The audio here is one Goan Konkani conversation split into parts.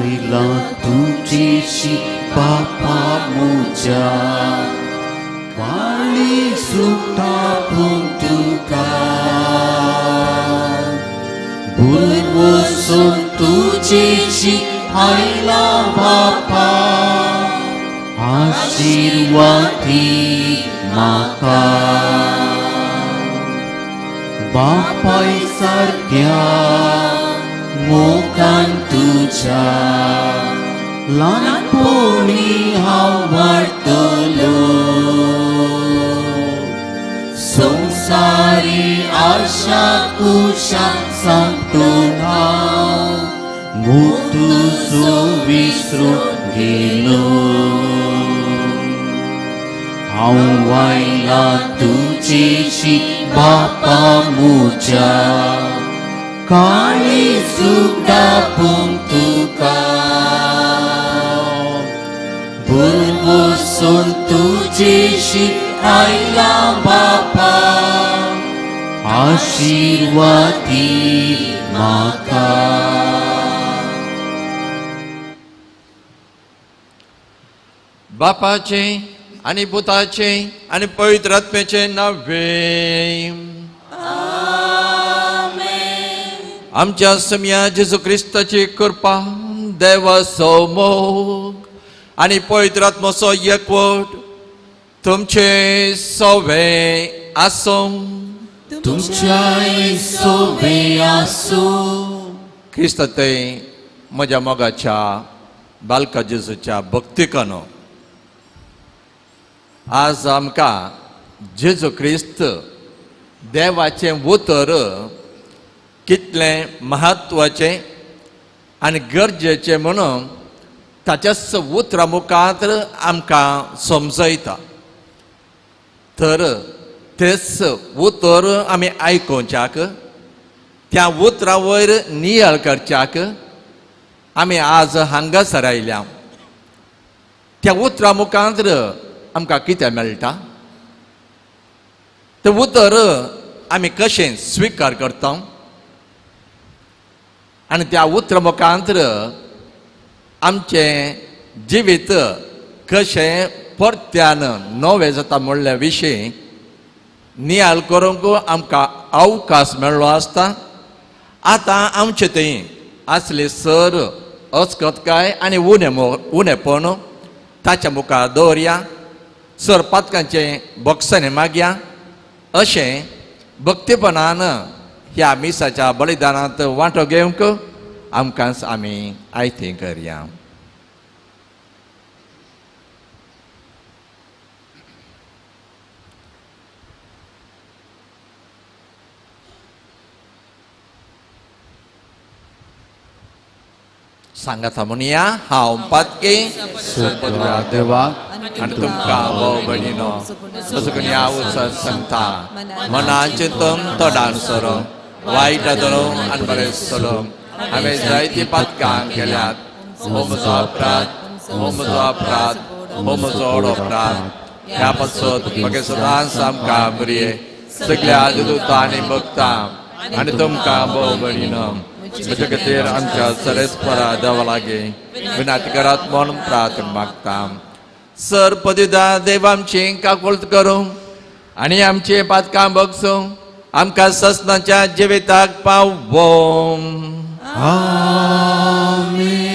आयला तुजेशी बापा म्हज्या काळीज उक्तापून तुका भुरवसून तुजेशी आयला बापा आशिर्वादी म्हाका बापाय सारक्या मोगान तुज्या ल्हानपणी हांव वाडटलो संवसारी आशा कुशा सांगटून हांव मोग तुजो विसरून गेलो हांव आयला तुजेशी बापा म्हज्या काळीज उक्तापून तुका भरवसून तुजेशी आयला बापा आशिर्वादी म्हाका. बापाचे आनी पुताचे आनी पवित्र आत्म्याचे नावे. आमच्या सम्या जेजू क्रिस्ताची कृपा, देवाचो मोग आनी पवित्र आत्मोचो एकवट तुमचे सवे आसूं. तुमच्याय सोवे आसूं. क्रिस्त ते म्हज्या मोगाच्या बालका जेजूच्या भक्तिकानो, आज आमकां जेजू क्रिस्त देवाचें उतर कितलें म्हत्वाचें आनी गरजेचें म्हणून ताच्याच उतरा मुखार आमकां समजयता. तर तेच उतर आमी आयकुच्याक, त्या उतरा वयर नियाळ करच्याक आमी आज हांगासर आयल्या. त्या उतरा मुखार आमकां कितें मेळटा, तें उतर आमी कशें स्विकार करता आनी त्या उतरा मुखार आमचें जिवीत कशें परत्यान नवें जाता म्हणल्या विशीं नियाळ करूंक आमकां अवकाश मेळ्ळो आसता. आतां आमचे थंय आसले सर अस्कतकाय आनी उणेपण ताच्या मुखार दवरया, सर पातकांचें बक्षांनी मागया, अशें भक्तीपणान ह्या मिसाच्या बलिदानांत वांटो घेवंक आमकां आमी आयती करया. सांगाता म्हणया, हांव पातकी सगळ्या देवाक आनी तुमकां भाव भयणीनो तसो हांव सांगता, मनान चिंतून तोंडान सोरो वायट धरून आनी बरें सोडून हांवें जायतीं पातकां केल्यात. हो म्हजो अपराध, हो म्हजो अपराध, हो म्हजो व्हड अपराध. ह्या पासत म्हाका सदांच आमकां बरये सगळ्या दुता आनी भक्तां आनी तुमकां भाव भयणीनो म्हज्या खातीर आमच्या सरेस्परा देवा लागीं विनंती करात म्हूण प्रार्थना मागता. सर पदिदा देव आमची काकुळट करूं आनी आमची पातकां बगसूं, आमकां ससनाच्या जिविताक पावों. आमेन.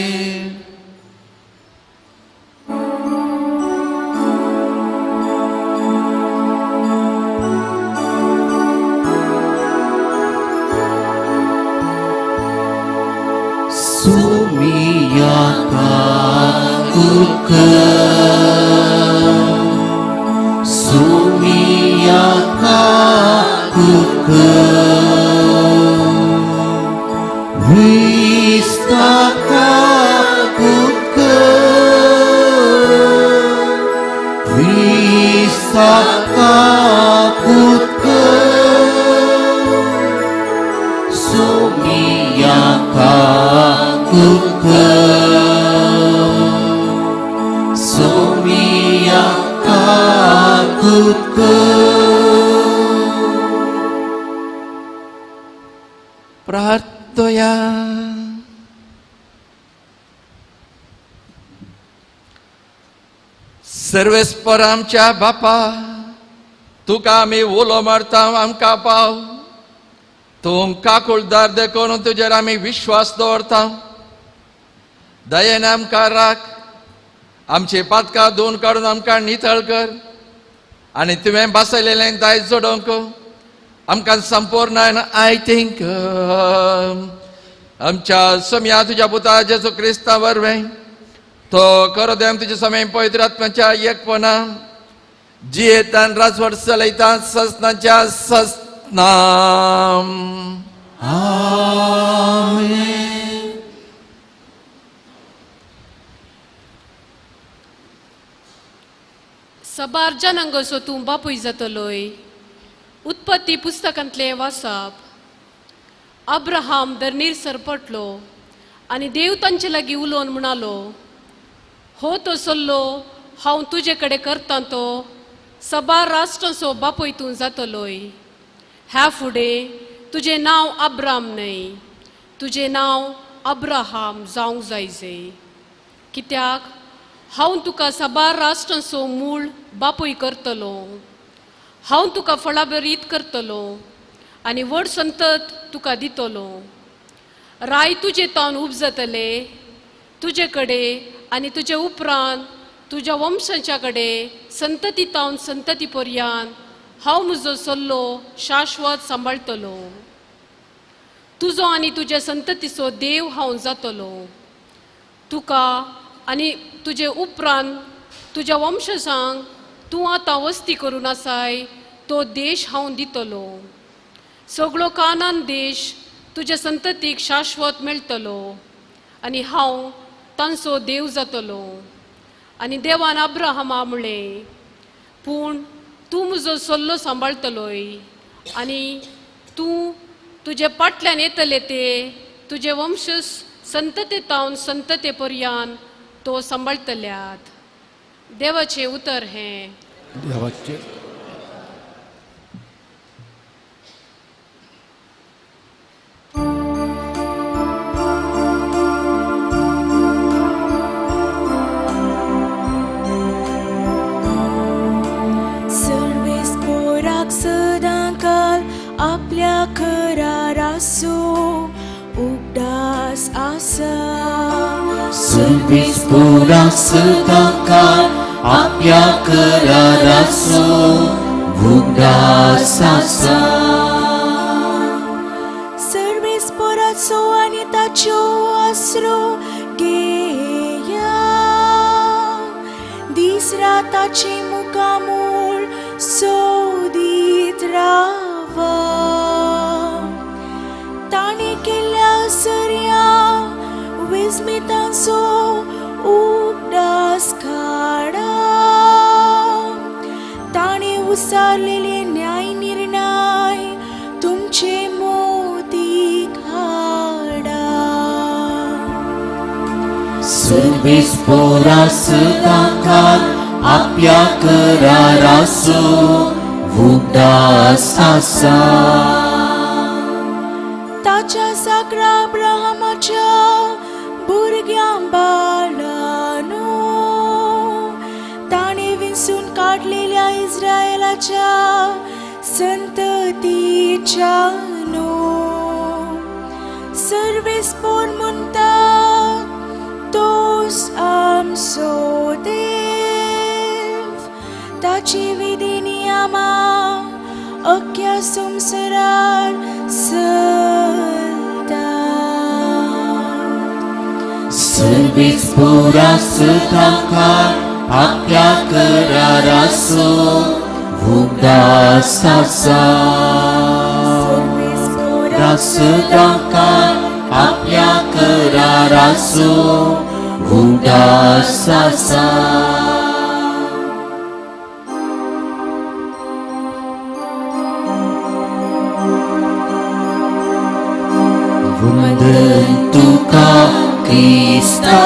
सुमिया काकुक सुमिया काकुक विस्ता काकुक विस्ता काकुक सुमिया काकुक सुमिया काकुक. प्रार्थया. सर्वेस्पर आमच्या बापा, तुका आमी उलो मारता, आमकां पाव. तूं काकुळदार देखून तुजेर आमी विश्वास दवरता. दयेन आमकां राख, आमची पातकां धुवन काडून आमकां नितळ कर आनी तुवें बसयलेलें दायज जोडोवंक आमकां संपूर्ण आयतींक. आमच्या सम्या तुज्या पुता जेजू क्रिस्ता वरवीं तो करो देव तुज्या समय पवित्र आत्म्याच्या एकपणा जियेतान राजवट चलयता ससनाच्या ससनाम. आमेन. सबार जनांगसो तूं बापूय जातलोय. उत्पत्ती पुस्तकांतलें वाचप. अब्राहम धरणीर सरपटलो आनी देव तांचे लागीं उलोवन म्हणालो, हो तो सल्लो हांव तुजे कडेन करतां तो सबार राष्ट्रांचो बापूय तूं जातलोय. ह्या फुडें तुजें नांव अब्राम न्हय, तुजें नांव अब्राहाम जावंक जाय जय. कित्याक हांव तुका सबार राष्ट्रांचो मूळ बापूय करतलो. हांव तुका फळाबरीत करतलो आनी व्हड संतत तुका दितलो. राय तुजे तावन उपजतले, तुजे कडेन आनी तुजे उपरांत तुज्या वंशाच्या कडेन संतती तावन संतती पर्यांत हांव म्हजो सल्लो शाश्वत सांबाळटलो. तुजो आनी तुज्या संततीचो देव हांव जातलो. तुका आनी तुजे उपरांत तुज्या वंशजांक तूं आतां वस्ती करून आसाय तो देश हांव दितलो. सगळो कानान देश तुज्या संततीक शाश्वत मेळटलो आनी हांव तांचो देव जातलो. आनी देवान अब्राहमा म्हणलें, पूण तूं म्हजो सल्लो सांबाळटलोय आनी तूं तुजे फाटल्यान येतले ते तुजे वंशज संतते तावन संतते पर्यांत तो सांबाळटल्यात. देवाचें उतर हें. देवाचें. सर्वेस्पोराक सदांकाल आपल्या कराराचो उगडास आसा. सर्वेस्पोराक सदांकाल आपल्या कराराचो उगडास आसा. सर्वेस्पोराचो आनी ताच्यो आसरो घेया, दीस रात ताचे मुखामूळ सोदीत रावा. ताणें केल्ल्या सर्या विस्मितांचो उगडास काडा. ताणें उसारलेले न्याय निर्णय तुमचे मोतीक हाडा. सर्वेस्पोरा सदांकाल आपल्या कराराचो उगडास आसा. ताच्या साकरा अब्राहमाच्या भुरग्यां बाळानो, ताणें विंचून काडलेल्या इस्रायलाच्या संततीच्या नो. सर्वेस्पोर म्हणटा तोच आमचो देव, ताची विधी नियमां अख्ख्या संवसारार चलता. सर्वेस्पोरा सदांकाल आपल्या कराराचो उगडास आसा. सर्वेस्पोरा सदांकाल आपल्या कराराचो उगडास आसा. वंदन तुका क्रिस्ता,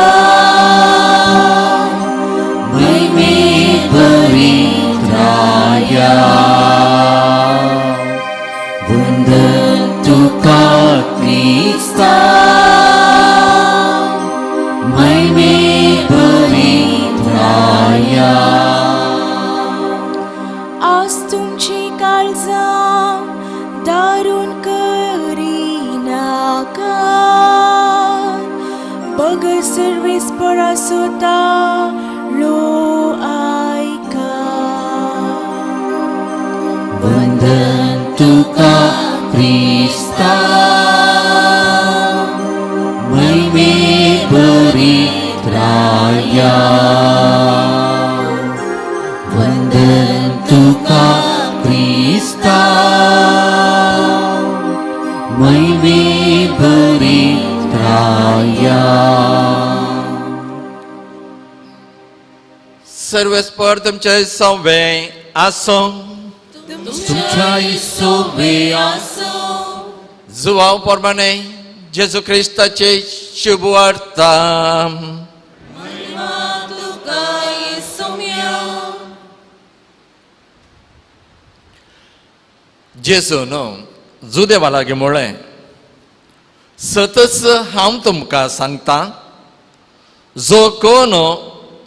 महिमे पवित्राया. वंदन तुका क्रिस्ता, महिमे पवित्राया. आज तुमची काळजां दारून करिनाका बगर सर्वीस परासोता लो आयका. वंदन तुका क्रिस्ता महिमे भरीत राया. वंदन तुका क्रिस्ता महिमे भरीत राया. सर्वेस्पर तुमचे संवे आसूं. तुमच्या सोबे आसो. जुवाव प्रमाणे जेजू क्रिस्ताचे शुभ वार्ता. तुका येसुम्या. जेजून जुदेवा लागीं म्हळें, सतच हांव तुमकां सांगता, जो कोण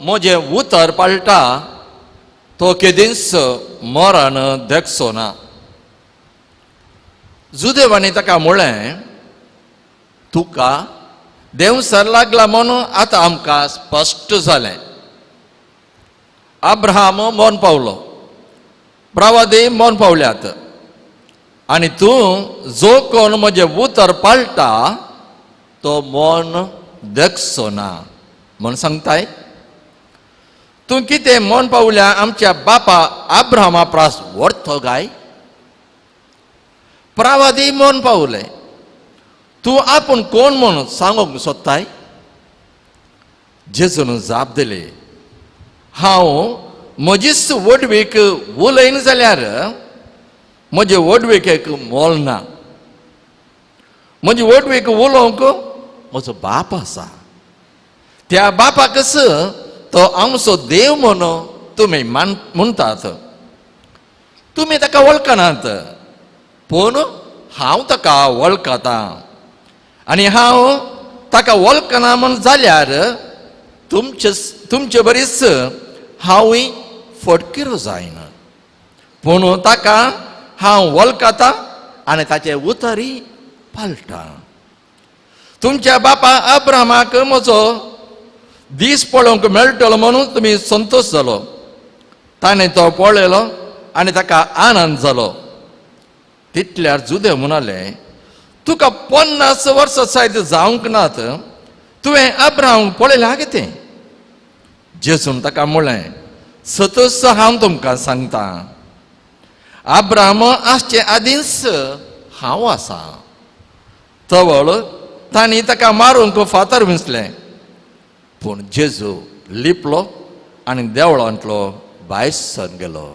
म्हजें उतर पाळटा तो केदींच मरण देखचो ना. जुदेवांनी ताका म्हळें, तुका देंवसर लागला म्हणून आतां आमकां स्पश्ट जालें. अब्राहम मरण पावलो, प्रवादी मरण पावल्यात, आनी तूं जो कोण म्हजें उतर पाळटा तो मन देखचो ना म्हण सांगताय. तूं कितें मन पावल्या आमच्या बापा अब्राहमा प्रास व्हरतो काय? प्रावादी मन पावले, तूं आपूण कोण म्हूण सांगूंक सोदताय? जेजून जाप दिली, हांव म्हजीच व्हडवीक उलयन जाल्यार म्हजे व्हडविकेक मोल ना. म्हजी व्हडवीक उलोवंक म्हजो बाप आसा, त्या बापाकच तो आमचो देव म्हूण तुमी म्हणटात. तुमी ताका वळखनात, पूण हांव ताका वळखतां, आनी हांव ताका वळखना म्हूण जाल्यार तुमचे तुमचे बरीच हांवूय फटकिरो जायना. पूण ताका हांव वळखतां आनी ताचे उतरय पाळटा. तुमच्या बापा अब्राहमाक म्हजो दीस पळोवंक मेळटलो म्हणून तुमी संतोश जालो. ताणें तो पळयलो आनी ताका आनंद जालो. तितल्यार जुदेव म्हणाले, तुका 50 वर्सां सायद जावंक नात, तुवें अब्राहम पळयलां कितें? जेजून ताका म्हळें, सतच हांव तुमकां सांगता, अब्राहम आसचे आदींच हांव आसा. तवळ तांणी ताका मारूंक फातर विंचलें, पूण जेजू लिपलो आनी देवळांतलो भायर सरून गेलो.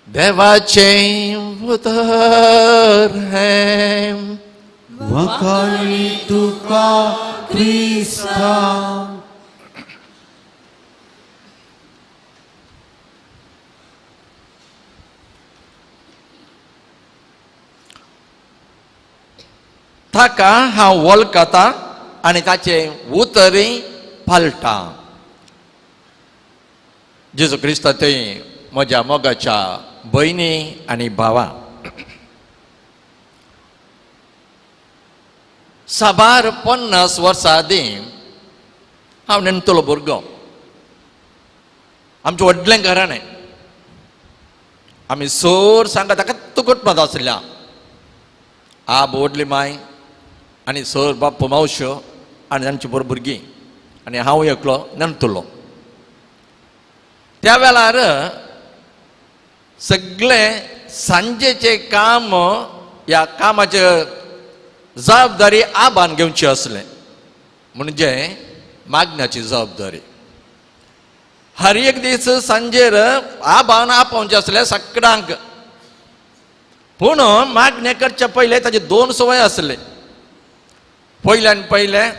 देवाचें उतर हें. वखाणी तुका क्रिस्ता. ताका हांव वळखतां आनी ताचें उतरय पाळटां. जेजू क्रिस्ता थंय म्हज्या मोगाच्या भयणी आनी भावा, साबार 50 वर्सां आदीं हांव नेणटलो भुरगो. आमचें व्हडलें घराणें, आमी सोर सांगा ताका कुटुंबांत आसल्या. आब व्हडली माय आनी सर बाप्पा मावश्यो आनी तांची बरोबर भुरगीं आनी हांव एकलो नेणटलो. त्या वेळार सगळें सांजेचें काम ह्या कामाचे जबाबदारी आबान घेवची आसलें, म्हणजे मागण्याची जबाबदारी. हर एक दीस सांजेर आबान आपोवचें आसलें सगळ्यांक. पूण मागणें करचे पयलें ताचे 2 संवय आसले. पयल्यान पयलें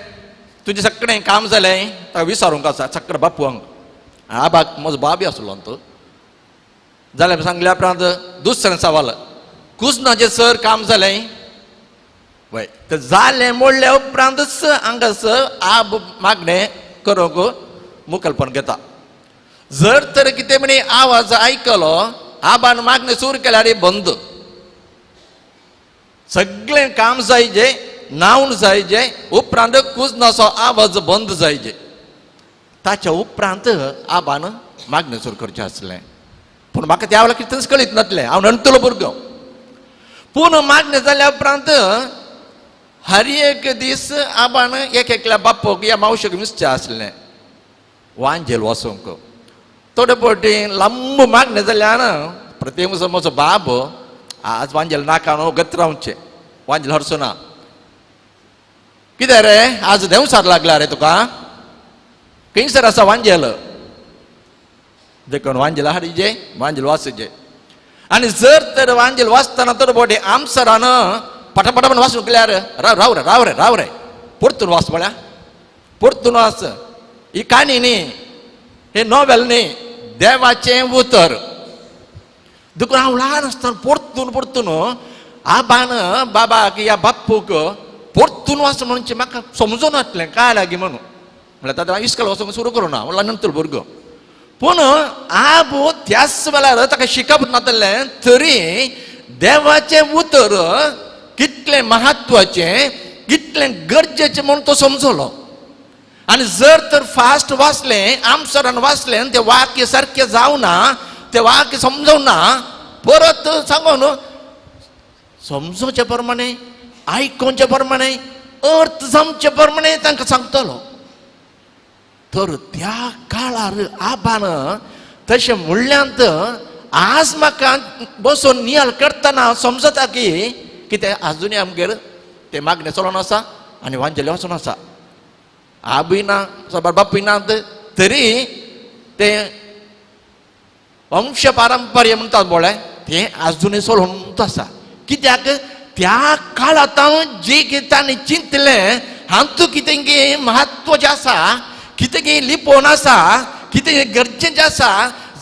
तुजें सगळें काम जालें ताका विचारूंक आसा सगळें बापूंक. आबाक म्हजो बाबी आसलो तो जाल्यार सांगल्या उपरांत दुसरें सवाल, कुजनाचें सर काम जालें? वय तर जालें मोडल्या उपरांतच हांगासर आब मागणें करूंक मुखेलपण घेता. जर तर कितें म्हणी आवाज आयकलो आबान मागणें सुरू केल्यार बंद, सगळें काम जायजे, न्हावन जायजे, उपरांत कुजनाचो आवाज बंद जायजे, ताच्या उपरांत आबान मागणें सुरू करचें आसलें. पूण म्हाका त्या वेळार कितेंच कळीत नासलें, हांव नणतलो भुरगो. पूण मागणें जाल्या उपरांत हर एक दीस आबान एक एकल्या बापूक या मावशेक विसचें आसलें वांजेल वचूंक. थोडे फावटी लांब मागणें जाल्यान प्रत्येक म्हजो बाब आज वांजेल नाका न्हू गत रावचें, वांजेल हरचो ना. कितें रे आज देंवसार लागला रे तुका, खंयसर आसा वांजेल, देखून वांजेल हाडिजे, वांजेल वाचचे. आनी जर तर वांजेल वाचतना तर फावटी आमसरान पटापटा म्हण वाचूंक गेल्यार राव राव रे राव रे राव रे परतून वाच पळया, परतून वाच, ही काणी न्ही, हे नॉवेल न्ही, देवाचें उतर. देखून हांव ल्हान आसतना परतून परतून आबान बाबाक या बाप्पूक परतून वाच म्हणचे म्हाका समजून नासलें काय लागीं म्हणून. म्हणल्यार ताका हांव इस्कोल वचूंक सुरू करूं ना, म्हणल्यार नंतर भुरगो. पूण आबो त्याच वेळार ताका शिकप नासलें तरी देवाचें उतर कितलें म्हत्वाचें कितलें गरजेचें म्हूण तो समजलो. आनी जर तर फास्ट वाचलें आमसरान वाचलें तें वाक्य सारकें जावना, तें वाक्य समजवना, परत सांगून समजोवचे प्रमाणे आयकोवचे प्रमाणे अर्थ जावचे प्रमाणे तांकां सांगतलो. तर त्या काळार आबान तशें म्हणल्यांत आज म्हाका बसून नियाळ करतना समजता की कितें आजुनूय आमगेर तें मागणें चलोन आसा आनी वांजेले वचून आसा. आबूय ना साबार बापूय ना तरी तें वंश पारंपर्य म्हणटात पळय तें आजुनूय चलोवन आसा. कित्याक त्या काळांत जे कितें तांणी चिंतलें हातूंत कितें कितें म्हत्वाचें आसा, कितें कितें लिपोवन आसा, कितें गरजेचें आसा,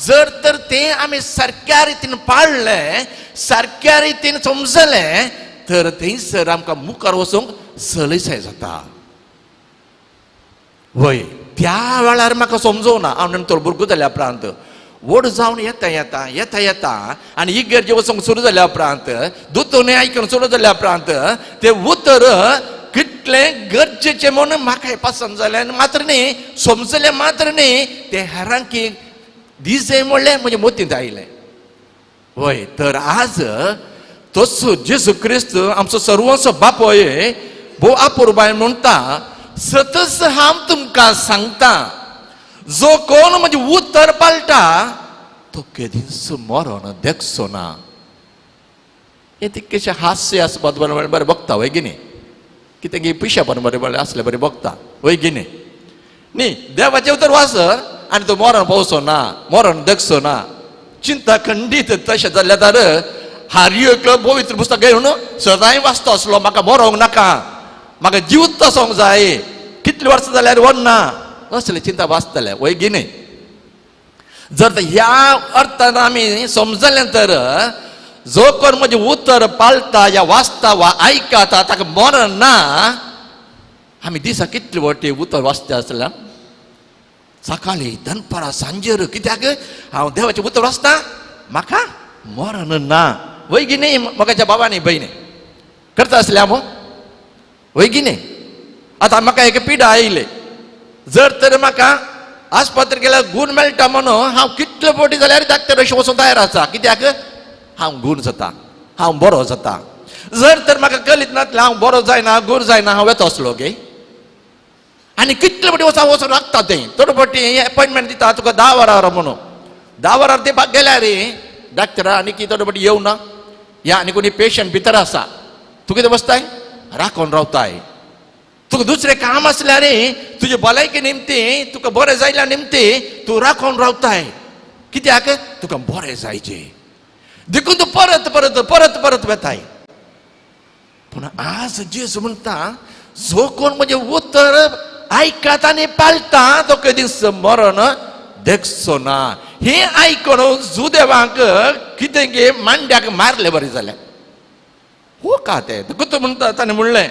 जर तर तें आमी सारक्या रितीन पाळ्ळें, सारक्या रितीन समजलें तर थंयसर आमकां मुखार वचूंक सलीसाय जाता. वय त्या वेळार म्हाका समजोना, हांव नंतर भुरगो जाल्या उपरांत व्हड जावन येता येता येता येता आनी इगर्जे वचूंक सुरू जाल्या उपरांत दोतोरने आयकून सुरू जाल्या उपरांत तें उतर कितलें गरजेचें म्हूण म्हाका पसंत जालें. आनी मात्र न्ही समजलें मात्र न्ही तें हेरांकी दिसें म्हणलें म्हज्या मतींत आयलें. वय तर आज तोच जेजू क्रिस्त आमचो सर्वांचो बापोय भोव अपुरबाय म्हणटा, सतच हांव तुमकां सांगता जो कोण म्हजें उतर पाळटा तो केदींच मरण देखचो ना. हें तितकेशें हास्य आसपात बरें बरें बघता वय गिनी, कितें गी पयशा पण बरें बरें आसलें बरें बघता वय गिनी न्ही. देवाचें उतर वाच आनी तो मरण पावचो ना, मरण देखचो ना. चिंता खंडीत तशें जाल्यार तर हार एकलो पवित्र पुस्तक घेवन सदांय वाचतो आसलो, म्हाका मरोंक नाका, म्हाका जिवत आसूंक जाय, कितलीं वर्सां जाल्यार वन्ना असले चिंता वाचतले वय गिनी. जर ह्या अर्थान आमी समजलें तर जो कोण म्हजें उतर पाळटा या वाचता वा आयकता ताका मरण ना. आमी दिसा कितले वटे उतर वाचता आसल्या, सकाळी दनपारां सांजेर, कित्याक हांव देवाचें उतर वाचता म्हाका मरण ना. वय गी न्ही म्हाकाच्या बाबांनी भयणी करता आसल्या हांव वय गी न्ही. आतां म्हाका एक पिडा आयली जर तर म्हाका आस्पत्रे गेल्यार गूण मेळटा म्हणून हांव कितले फावटी जाल्यार डॉक्टर अशें वचूंक तयार आसा, कित्याक हांव गूण जाता, हांव बरो जाता. जर तर म्हाका कळीत नासलें हांव बरो जायना गूण जायना हांव वेता आसलो गे. आनी कितले फावटी वचून वचून लागता तें थोडे फावटी एपॉयंटमेंट दिता तुका 10 वरार म्हणून, 10 वरार ते गेल्यार डॉक्टरा आनी की थोडे फावटी येवना या आनी कोणी पेशंट भितर आसा, तूं कितें बसताय राखून रावताय. तुका दुसरें काम आसल्यार तुजे भलायके निमती तुका बरें जायल्या निमती तूं राखून रावताय, कित्याक तुका बरें जायचें देखून तूं परत परत परत परत वेताय. पूण आज जेजू म्हणटा जो कोण म्हजें उतर आयकता आनी पाळटा तो केदींच मरण देखचो ना. हें आयकून जुदेवांक कितें गे मांड्याक मारले बरें जालें. हो का तें तुका तूं म्हणटा ताणें म्हणलें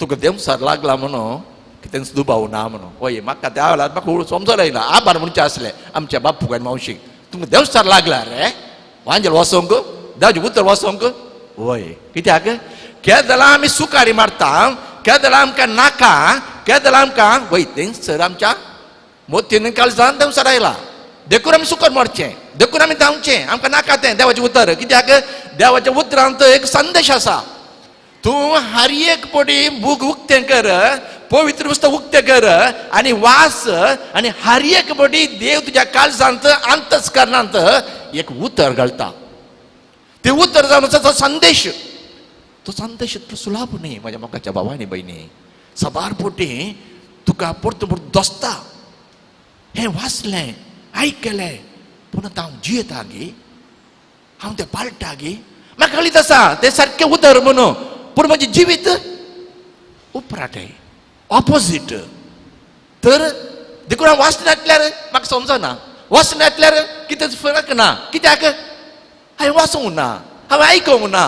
तुका देंवचार लागला म्हणून कितेंच दुबाव ना म्हणून. हय म्हाका त्या वेळार म्हाका समजोन येयना आभार म्हणचें आसलें आमच्या बापूक आनी मावशीक, तुमकां देंवचार लागला रे वांजेल वचोंक, देवाचें उतर वचोंक. वय कित्याक केदला आमी सुकारी मारता, केदला आमकां नाका, केदला आमकां वय थंयसर आमच्या मोतीन काळजान देंवचार आयला, देखून आमी सुकर मारचें, देखून आमी धांवचें, आमकां नाका तें देवाचें उतर. कित्याक देवाच्या उतरांत एक संदेश आसा, तूं हर एक पटी बूक उक्तें कर, पवित्र पुस्तक उक्तें कर आनी वास, आनी हर एक पटी देव तुज्या काळजांत अंतस्करणांत एक उतर घालता. ते उतर जावन आसा तो संदेश, तो संदेश इतलो सुलाभ न्ही म्हज्या मोगाच्या भावा आनी भयणी. साबार पोटी तुका परतून परतून दोसता, हें वाचलें आयकलें पूण आतां हांव जियेता गी, हांव तें पाळटा गी, म्हाका कळीत आसा तें सारकें उतर म्हणून, पूण म्हजें जिवीत उपराटें ऑपोजीट. तर देखून हांव वाचनांतल्यार म्हाका समजना, वाचनांतल्यार कितेंच फरक ना, कित्याक हांवें वाचूंक ना, हांवें आयकूंक ना.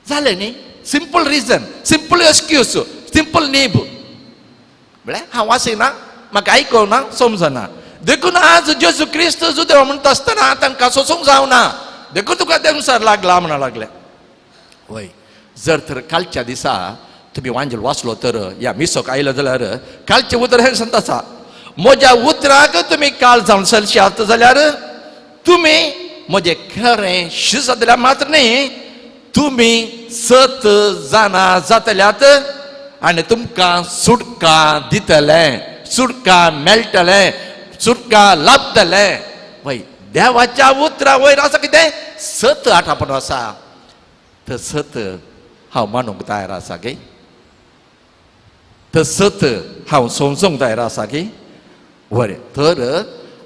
जालें न्ही, simple reason, simple excuse, simple नेब. म्हळ्यार हांव वाचिना, म्हाका आयकूंक ना, समजना. देखून आज जेजू क्रिस्त जुदेव म्हणटा आसतना तांकां सोसूंक जावना, देखून तुका देंवचार लागला म्हणा लागले. वय जर तर कालच्या दिसा तुमी वांजेल वाचलो तर ह्या मिसोक आयलो जाल्यार कालचें उतर हें सांगता आसा, म्हज्या उतराक तुमी काल जावन चलशात जाल्यार तुमी म्हजें खरें शीस जातल्या मात्र न्ही, तुमी सत जाणा जातल्यात आनी तुमकां सुटका दितले, सुटका मेळटले, सुटका लाभतले. वय देवाच्या उतरा वयर आसा कितें सत आठापण आसा, तर सत हांव मानूंक तयार आसा गे, तर सत हांव समजूंक तयार आसा गे. बरें तर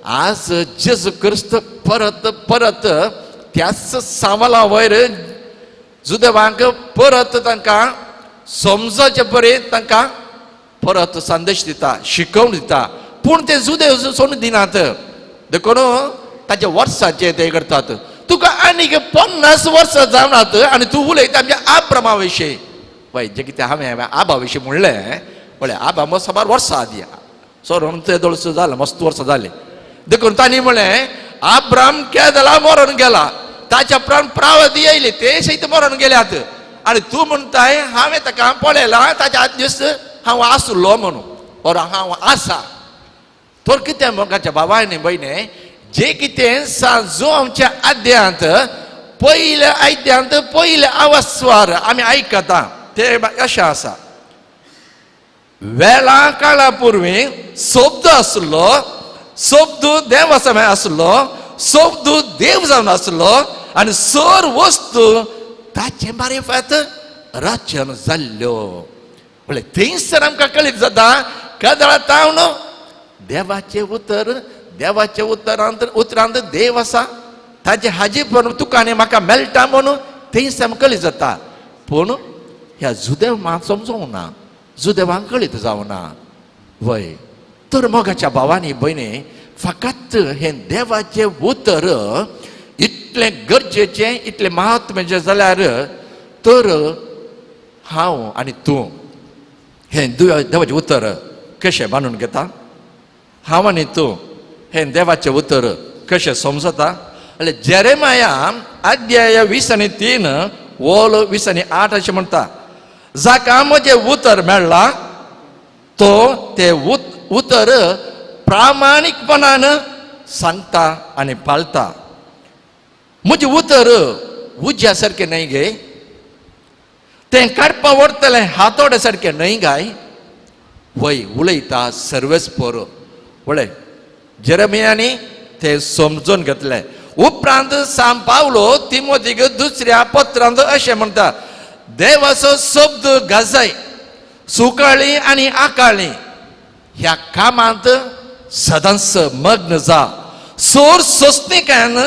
आज जेजू क्रिस्त परत परत त्याच सांवला वयर जुदेवांक परत तांकां समजचे परी तांकां परत संदेश दिता, शिकोवन दिता, पूण ते जुदेव सोडून दिनात. देखून ताच्या वर्साचे ते करतात, तुका आनीक 50 वर्सां जावनात आनी तूं उलयता आमच्या आब्रमा विशीं. पळय जें कितें हांवें आबा विशीं म्हणलें, पळय आबा मस्त साबार वर्सां आदी सोडून ते दोळसो जालें, मस्त वर्सां जालीं. देखून तांणी म्हणलें आब्राम केदला मरोन गेला, ताच्या उपरांत प्रावती येयली ते सयत मरोन गेल्यात, आनी तूं म्हणटाय हांवें ताका पळयला, ताच्या आदीस हांव आसलो म्हणून, or हांव आसा. तर कितें मोगाच्या बाबा आनी भयणे, जे कितें जो आमच्या आद्यांत पयल्या आद्यांत पयले आवाजस्वार आमी आयकता ते अशें आसा, वेळा काळा पुर्वी शब्द आसलो, शब्द देव समय आसलो, शब्द देव जावन आसलो आनी सर वस्तू ताचे मारिफात रचन जाल्ल्यो. म्हळ्यार थंयसर आमकां कळीत जाता कदळा तावन देवाचें उतर, देवाच्या उतरांत उतरांत देव आसा, ताचे हाजी पण तुका आनी म्हाका मेळटा म्हणून थंयसर आमकां कळीत जाता. पूण ह्या जुदेव मात समजोंक ना, जुदेवांक कळीत जावना. वय तर मोगाच्या भावांनी भयणी, फकत हें देवाचें उतर इतलें गरजेचें, इतलें म्हत्वाचें जाल्यार तर हांव आनी तूं हें देवाचें उतर कशें मानून घेता, हांव आनी तूं हें देवाचें उतर कशें समजता. जाल्यार जेरेमाया अध्याय 20 आनी 3 ओल 20 आनी 8 अशें म्हणटा, जाका म्हजें उतर मेळ्ळां तो ते उतर प्रामाणीकपणान सांगता आनी पाळता. म्हजें उतर उज्या सारकें न्हय गे, तें काडपा व्हरतलें हातोड्या सारकें न्हय गाय. वय उलयता सर्वेस्पर. पळय जेरेमियानी ते समजून घेतले. उपरांत सांत पावलो तिमोतीक दुसऱ्या पत्रांत अशें म्हणटा, देवाचो शब्द गाजय, सुकाळी आनी आकाळी ह्या कामांत सदांच मग्न जा, सोर सोंसणिकान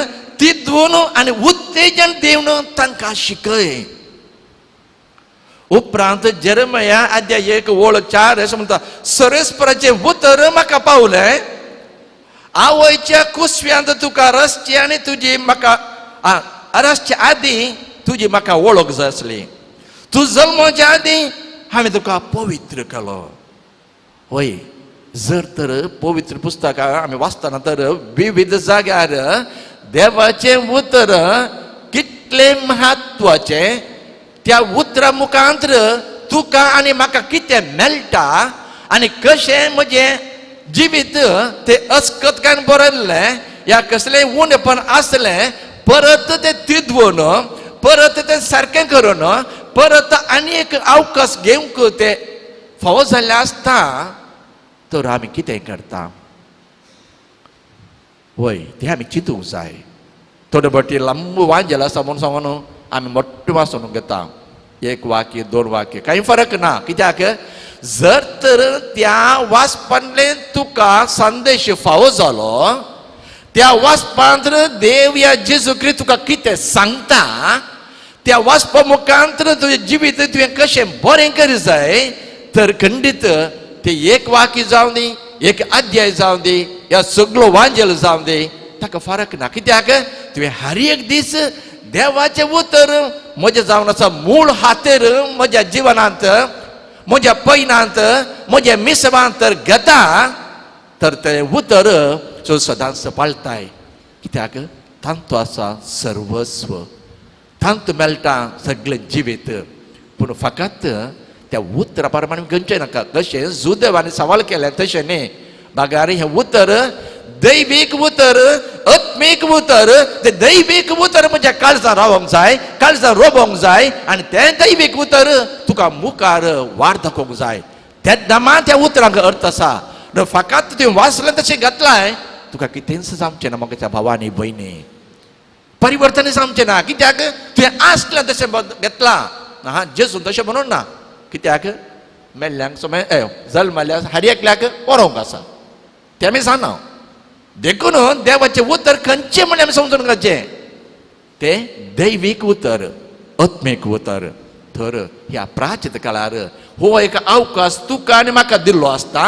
तितून आनी उत्तेजन दिवन तांकां शिकय. उपरांत जेरेमिया अध्याय 1 ओळ 4 अशें म्हणटा, सर्वेस्पराचें उतर म्हाका पावलें, आवयच्या कुसव्यांत तुका रसचें आनी तुजी म्हाका रसचे आदीं तुजी म्हाका वळख जाय आसली. तूं जल्मोच्या आदीं हांवें तुका पवित्र केलो. हय, जर तर पवित्र पुस्तकां आमी वाचतना तर विविध जाग्यार देवाचें उतर कितलें म्हत्वाचें, त्या उतरा मुखांत तुका आनी म्हाका कितें मेळटा आनी कशें म्हजें जिवीत तें अस्कतकान बरयल्लें या कसलें उणेपण आसलें परत तें तिदवून परत तें सारकें करून परत आनी एक अवकाश घेवंक तें फावो जाल्लें आसता. तर आमी कितें करता? वय, तें आमी चिंतूंक जाय. थोडे फावटी लांब वांजेल आसा म्हूण सांगून आमी मोट्टें वाचून घेता, एक वाक्य दोन वाक्य, कांय फरक ना. कित्याक जर तर त्या वाचपांतल्यान तुका संदेश फावो जालो, त्या वाचपांत देव या जेजू क्रिस्त तुका कितें सांगता, त्या वाचपा मुखांत तुजें जिवीत तुवें कशें बरें करी जाय, तर खंडीत ते एक वाक्य जावं दी, एक अध्याय जावं दी, या सगळो वांजेल जावं दी, ताका फरक ना. कित्याक तुवें हर एक दीस देवाचें उतर म्हजें जावन आसा मूळ हातेर म्हज्या जिवनांत, म्हज्या पयनांत, म्हज्या मिसवांत तर घेता, तर तें उतर तूं सदांच पाळटाय. कित्याक तांतू आसा सर्वस्व, तांतू मेळटा सगळें जिवीत. पूण फकत त्या उतरा प्रमाणे घेवचें नाका. कशें जुदेवांनी सवाल केलें तशें न्ही, बागार हें उतर दैवीक उतर, आत्मीक उतर, तें दैवीक उतर म्हज्या काळजां रावोंक जाय, काळजां रोबोंक जाय आनी तें दैवीक उतर तुका मुखार वाड दाखोवंक जाय. तेन्ना मात त्या उतरांक अर्थ आसा. फकत तुवें वाचलें तशें घातलाय तुका कितेंच जावचें ना म्हज्या भावांनी भयणी, परिवर्तन जावचें ना. कित्याक तुवें आसलें तशें घेतलां. हा, जेजून तशें म्हणून ना. कित्याक मेल्ल्यांक समय जल्मल्या हर एकल्याक बरोवंक आसा, तें आमी जाणा. देखून देवाचें उतर खंयचें म्हण आमी समजून घेवचें, तें दैवीक उतर, आत्मीक उतर. तर ह्या प्राचीन काळार हो एक अवकाश तुका आनी म्हाका दिल्लो आसता.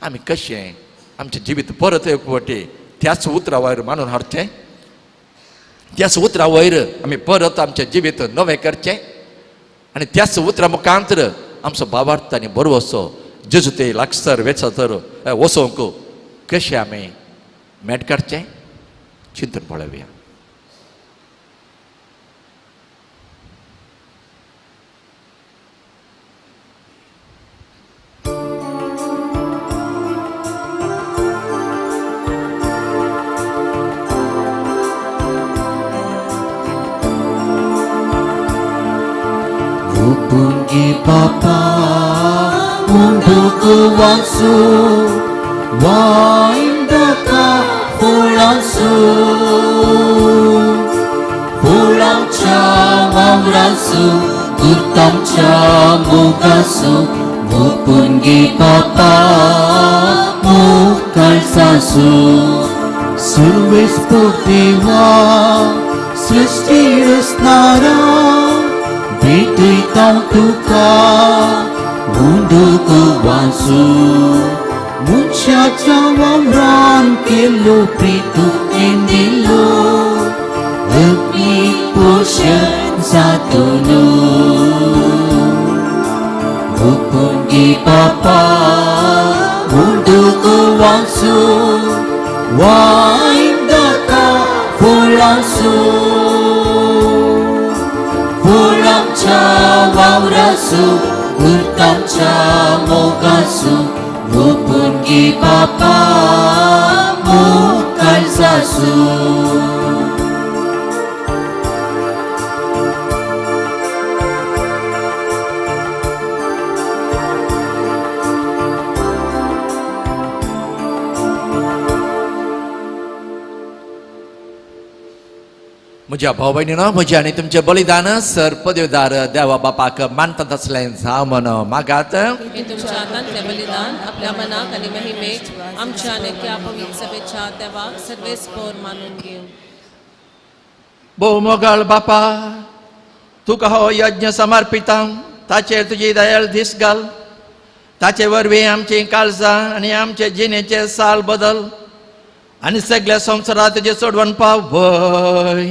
आमी कशें आमचें जिवीत परत एक फावटी त्याच उतरा वयर मानून हाडचें, त्याच उतरा वयर आमी परत आमचें जिवीत नवें करचें आनी त्याच उतरा मुखांतर आमचो भावार्थ आनी बरो जेजू ते लागसर वेचा तर वचोंक कशें आमी मेट काडचें चिंतून पळोवया. Upungi Papa munduku wansu waindaka fulansu fulancha mawransu gurtamcha mugasu Upungi Papa mukalsasu Survis Dewa Srishti Rasnara भेटयता तुका मुंडूक वासू मनशाच्या वावरान केल्लो प्रीतू केंदिल्लो अग्नी पोशण जातलो. Upungi Papa मुंडूक वासू वायंदका फुलासू फुलांच्या वावरासू गुर्तांच्या मोगासू Upungi Papa मुखालसासू. म्हज्या भाव भयणीनो, म्हजें आनी तुमचें बलिदान सर पदवीदार देवा बापाक मानतात आसलें जावं म्हण मागात. हे तुमच्या हातांतलें बलिदान आपल्या मनाक आनी महिमेक आमच्या आनी त्या पवित्र सभेच्या देवाक सर्वेस्पोर मानून घेवं. भोव मोगाळ बापा, तुका हो यज्ञ समर्पिता, ताचेर तुजी दयाळ दीस घाल, ताचे वरवीं आमची काळजां आनी आमचे जिणेचे साल बदल आनी सगळ्या संवसारात तुजें चडवण पावय.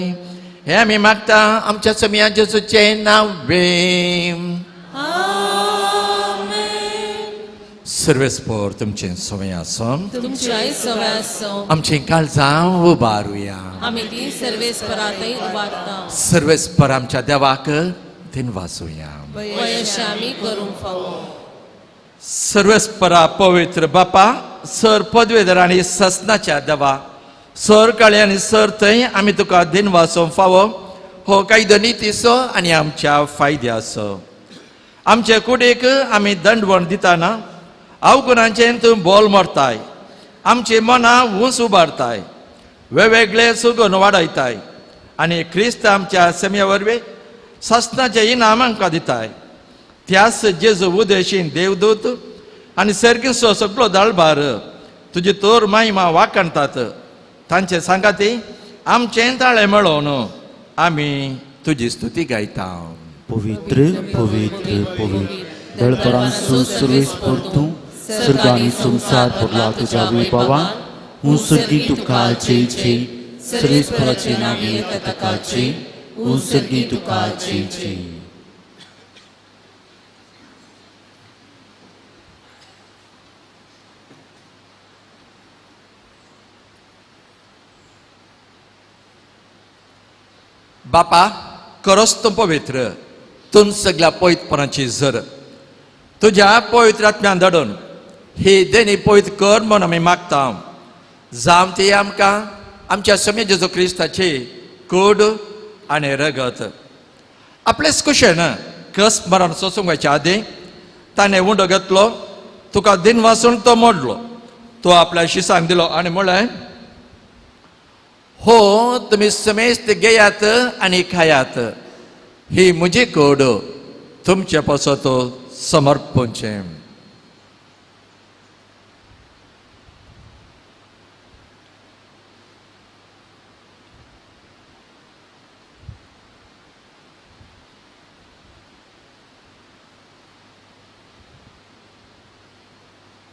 हे आमी मागता आमच्या समया जेजूचें नांव. सर्वेस्पोर तुमचें समय आसो, तुमच्याय सवय आसो. आमचें काळजां उबारुया. आमी ती सर्वेस्परातय उबारता. सर्वेस्पर आमच्या देवाक दिनवासुया. वयश आमी करूंक फावो. सर्वेस्परा पवित्र बापा, सर पदवेधर आनी ससनाच्या देवा, सर काळे आनी सर थंय आमी तुका दिनवासूंक फावो. हो कायदो नितीचो आनी आमच्या फायद्याचो. आमचे कुडीक आमी दंडवण दिताना अवगुणांचें तूं बोल मारताय, आमची मनां ऊंच उबारताय, वेगवेगळे सुगून वाडयताय आनी क्रिस्त आमच्या सेम्या वरवीं सासणाचें इनाम आमकां दिताय. त्यास जेजू उदेशीन देवदूत आनी सर्गीचो सगळो दळभार तुजी तोर महिमा वाखाणतात. तांचे सांगाती आमचें ताळें मेळोवन आमी तुजी स्तुती गायता. पवित्र पवित्र पवित्र दळपरांसो सर्वेस्पर तूं, सर्गानी संवसार भरला तुज्या वैभवान. हूं सर्गी तुका जय जय, सर्वेस्पराचे नांव येता ताका जय, हूं सर्गी तुका जय जय. बापा, खरोच तूं पवित्र, तूं सगळ्या पवित्रपणाची जर तुज्या पवित्र आत्म्यान धाडून ही देणी पवित्र कर म्हूण आमी मागता. जावं ती आमकां आमच्या समे जेजू क्रिस्ताची कूड आनी रगत. आपलेच कुशेन कस मरण सोसूंक वयच्या आदीं ताणें उंडो घेतलो, तुका दिन वासून तो मोडलो, तो आपल्या शिसांक दिलो आनी म्हणलें, हो तुमी समेस्त घेयात आनी खायात, ही म्हजी कूड तुमचे पासत समर्पणचें.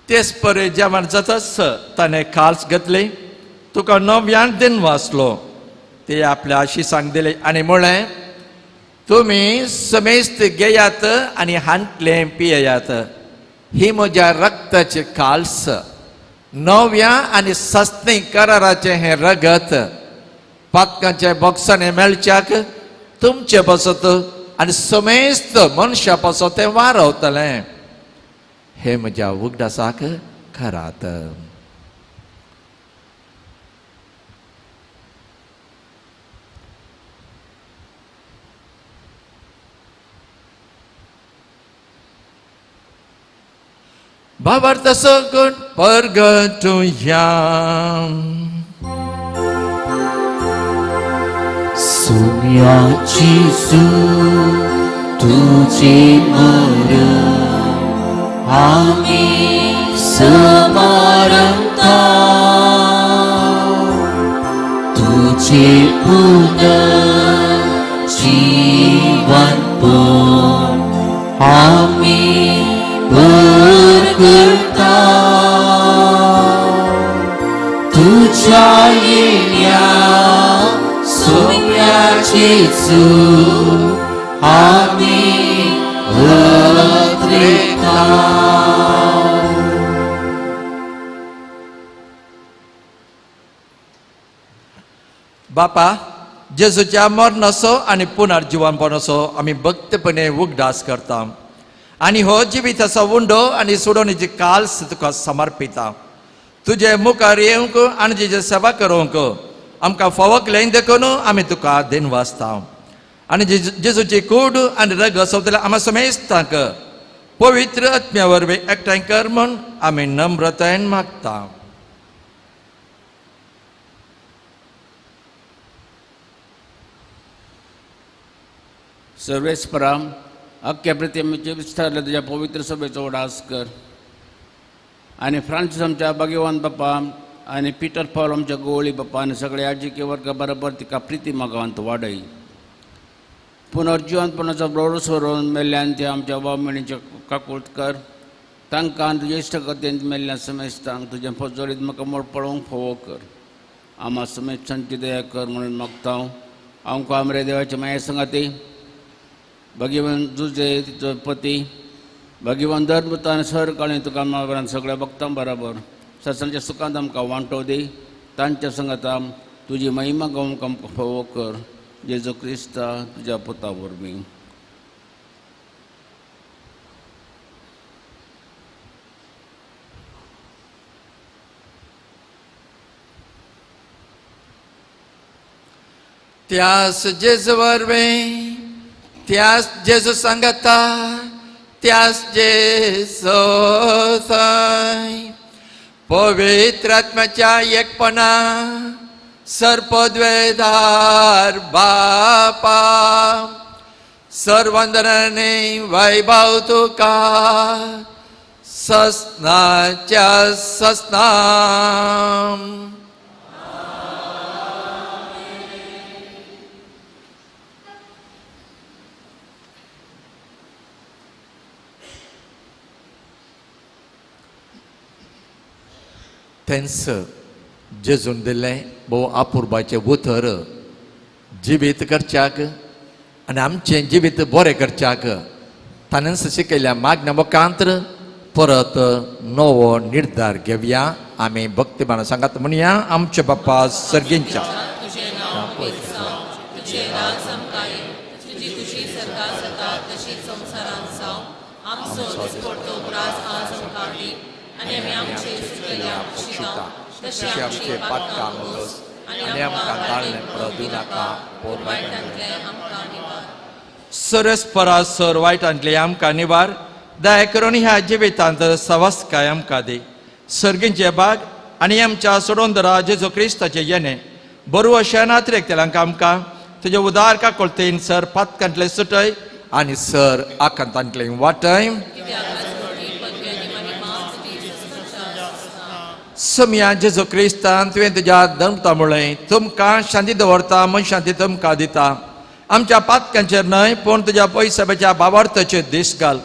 तेच परे जेवण जाताच ताणें खाल्स घेतली, तुका नव्यान दिन वाचलो, ते आपल्या आशिसांक दिले आनी म्हणलें, तुमी समेस्त घेयात आनी हांतलें पियेयात, ही म्हज्या रक्ताची काल्स, नव्या आनी सस्नी कराराचें हें रगत, पातकांच्या बॉक्सांनी मेळच्याक तुमचे पासत आनी समेस्त मनशा पासत तें वारवतलें. हे म्हज्या उगडासाक करात. भावार्थ सगुण परगटुया. सुम्या जेजू तुझे मरण आमी स्मरता, तुझे पुनर्जीवन पण आमी परगटा, तुझ्या येण्या सोम्या जेजू आमी अत्रेता. बापा, जेजूच्या मरणाचो आनी पुनर्जिवनपणाचो आमी भक्तपणे उगडास करता आनी हो जिविताचो उंडो आनी सोडोवणेची काल्स तुका समर्पिता. तुजे मुखार येवंक आनी तुजी सेवा करूंक आमकां फावो केलें देखून आमी तुका दिनवासता. आनी जेजूची कूड आनी रगत सोंपतल्या आमा समेस्तांक पवित्र आत्म्या वरवीं एकठांय कर म्हूण आमी नम्रतायेन मागता. सर्वेस्परा, अख्ख्या प्रतिमेचे विस्तारले तुज्या पवित्र सभेचो उडास कर आनी फ्रांसीस आमच्या भाग्यवान बापा आनी पिटर पावल आमच्या गोवळी बापा आनी सगळे आजिके वर्गा बरोबर तिका प्रिती मागांत वाडय. पुनर्जिवनपणाचो भरोसो व्हरून मेल्ल्यान ते आमच्या बाबमेणीचे काकूट कर, तांकां आनी तुज्या इश्टगतेंत मेल्ल्या समेस्तांक तुजें फजोलीत म्हाका मोड पळोवंक फावो कर. आमा समेस्तांची दया कर म्हणून मागता. आमकां आमरे देवाचे माये संगाती भगवान जुजे तिचो पती भगवान धर्मतान सर काळी तुका मावरान सगळ्या भक्तां बराबर सत्संगच्या सुखांत आमकां वांटो दी तांच्या संगाता तुजी महिमा गावंक आमकां फावो कर जेजू क्रिस्ता तुज्या पुता वरवीं. त्यास जेजू वरवीं त्यास जेजू सांगता त्यास जेजू थंय पवित्र आत्म्याच्या एकपणा सर्पद्वेदार बापा सर्वंदनाने वैभव तुका ससनाच्या ससनाम. तेंच जेजून दिल्लें भोव आपुरबाचें उतर जिवीत करच्याक आनी आमचें जिवीत बरें करच्याक ताणेंच शिकयल्या मागण्या मुखांतर परत नवो निर्धार घेवया. आमी भक्तिमान सांगात म्हणया आमचे बाप्पा सर्गींच्या तशें आमचे पातकां मोगस आनी आमकां ताळणें पडूं दिनाका पूण सरस सर वायटांतले आमकां निवार दया करून ह्या जिवितांत सवस्काय आमकां दी. सर्गींचे बाग आनी आमच्या सोडोंदरा जेजू क्रिस्ताचे येणे बरू अशें नात्रेक आमकां तुजे उदार काकोळतेन सर पातकांतले सुटय आनी सर आकांतांतले वाटय. सम्या जेजू क्रिस्तान तुवें तुज्या दमता म्हळें तुमकां शांती दवरता मन शांती तुमकां दिता. आमच्या पातकांचेर न्हय पूण तुज्या पयसब्याच्या बाबार्थाचेर दीस घाल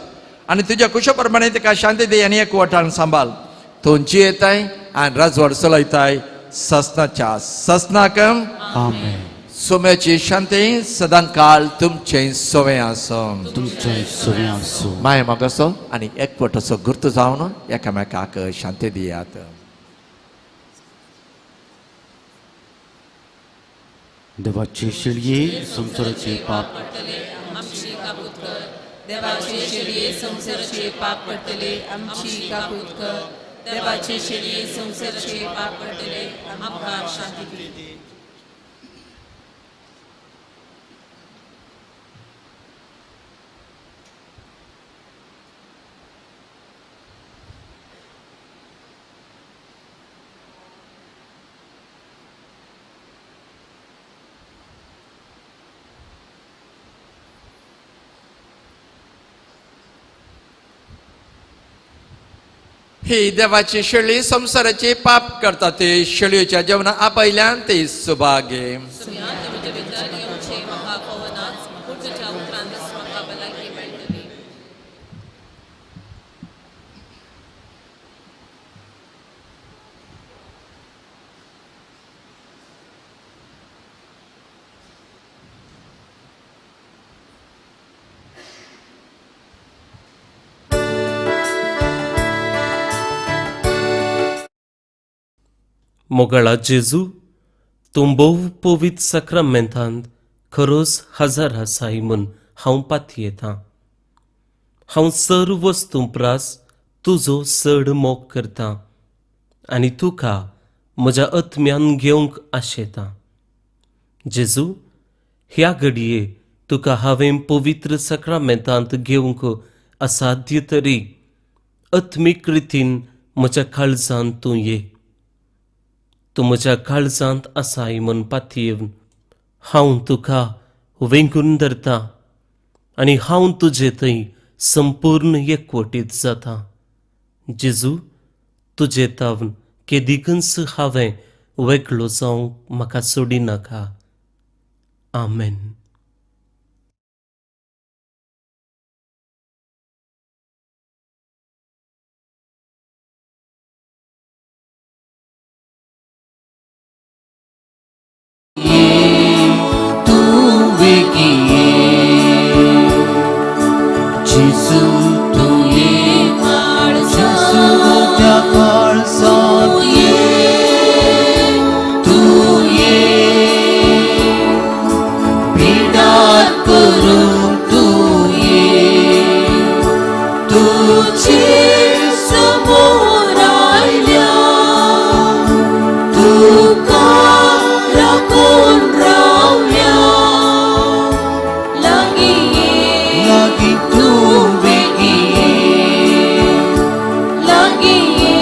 आनी तुज्या कुशा प्रमाणे ताका शांती दी आनी एकवटान सांबाळ. तुमची येताय आनी राजवड चलयताय ससनाच्या ससनाक. आमेन. सोम्याची शांती सदां काळ तुमचें सोवें आसूं तुमचें सोवें आसूं. माय मागसो आनी एकवटाचो गुर्त जावन एकामेकाक शांती दियात. देवाचे शेळये संवसाराचे पाप पडटले आमची काबूत कर. देवाचे शेळये संवसाराचे पाप पडटले आमची काबूत कर. देवाचे शेळये संवसाराचे पाप पडटले आमकां शांती दी. ही देवाची शेळी संवसाराचे पाप करता ते शेळयेच्या जेवणा आपयल्यान ते सुभागे. मोगाळा जेजू तूं भोव पवित्र साक्रामेंतांत खरोच हजार आसाय म्हूण हांव पातयेतां. हांव सर्व वस्तूं प्रास तुजो चड मोग करतां आनी तुका म्हज्या आत्म्यान घेवंक आशेतां. जेजू ह्या घडये तुका हांवें पवित्र साक्रामेंतांत घेवंक असाध्य तरी आत्मीक रितीन म्हज्या काळजांत तूं ये. तूं म्हज्या काळजांत आसाय म्हूण पातयेवन हांव तुका वेंगून धरता आनी हांव तुजे थंय संपूर्ण एकवटीत जाता. जेजू तुजे तावन केदिकूच हांवें वेगळो जावंक म्हाका सोडिनाका. आमेन. तूं तूं ये जेजू म्हज्या काळजांत ये, तूं ये, पिडार करूंक तूं ये, तुझे समोर आयल्या, तुका राखून रावल्या, लागीं ये, लागीं तूं बेगीन ये, लागीं ये,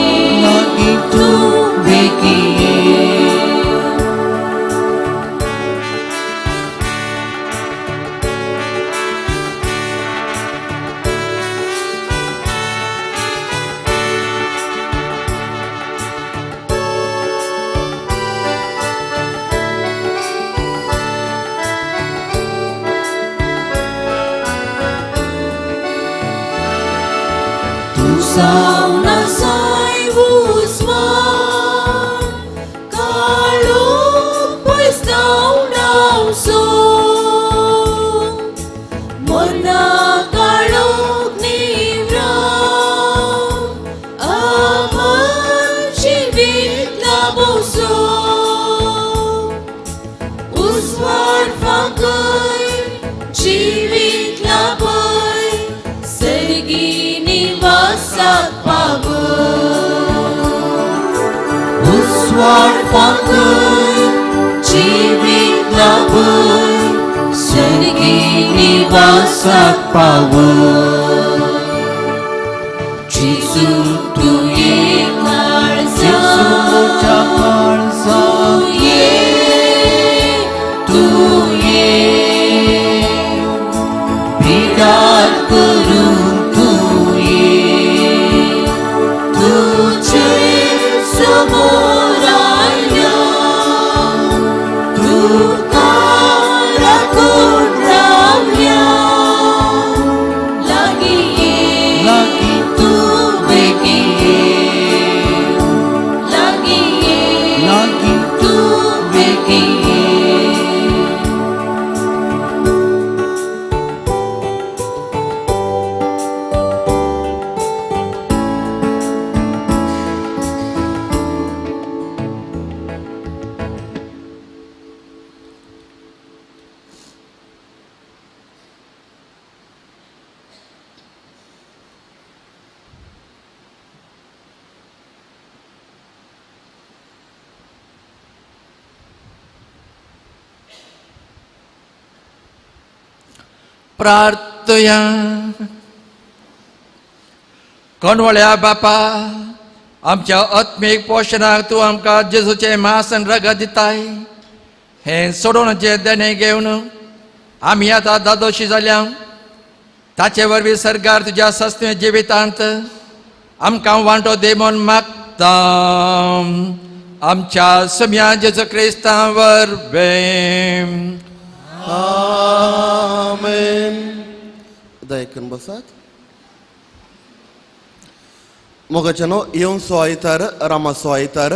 लागीं तूं बेगीन ये. तूं जावन आसाय उजवाड, काळोख पयस धांवडावचो, मरना काळोख निवरावन, अमर जिवीत लाभोवचो. उजवाड फांकय, जिवीत लाभय, सर्गी निवासाक पावय. उजवाड फांकय, जिवीत लाभय, सर्गी निवासाक पावय. जेजू तूं ये जेजू म्हज्या काळजांत, काळजांत तूं ये, तूं ये, पिडार करूंक तूं ये, तुझे समोर आयल्या, तुका राखून रावल्या, लागीं ये, लागीं तूं बेगीन ये, लागीं ये, लागीं तूं बेगीन ये. प्रार्थया. कोणवळ्या बापा, आमच्या आत्मीक पोशणाक तूं आमकां जेजूचें मांस आनी रगत दिताय. हें सोडोवण्याचें देणें घेवन आमी आतां दादोशी जाल्या. ताचे वरवीं सरकार तुज्या सस्ते जिवितांत आमकां वांटो दी म्हूण मागता, आमच्या सम्या जेजू क्रिस्ता वरवीं. आमेन. दयकून बसात. मोगाच्यानो, येवचो आयतार रामाचो आयतार.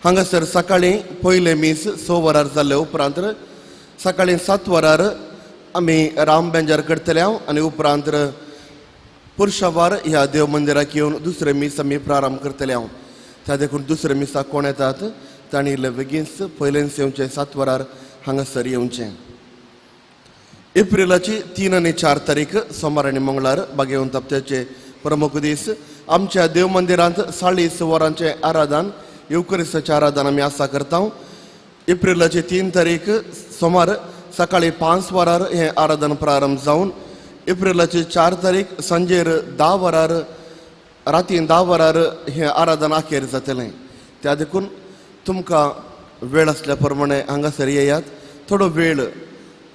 हांगासर सकाळीं पयलें मीस 6 वरार जाल्ले उपरांत सकाळीं 7 वरार आमी राम बेंजार करतले आनी उपरांत पुरशावार ह्या देव मंदिराक येवन दुसरें मीस आमी प्रारंभ करतले. त्या देखून दुसऱ्या मिसाक कोण येतात तांणी इल्ले बेगीनच पयलेंच येवचें, 7 वरार हांगासर येवचें. एप्रिलाची 3 आनी 4 तारीख सोमार आनी मंगळार बागेवन तप्त्याचे प्रमुख दीस. आमच्या देव मंदिरांत 40 वरांचें आराधन, येवकरिस्ताचें आराधन आमी आसा करता. एप्रिलाची 3 तारीख सोमार सकाळीं 5 वरार हें आराधन प्रारंभ जावन एप्रिलाची 4 तारीख सांजेर 10 वरार, रातीन 10 वरार हें आराधन अखेर जातलें. त्या देखून तुमकां वेळ आसल्या प्रमाणे हांगासर येयात. थोडो वेळ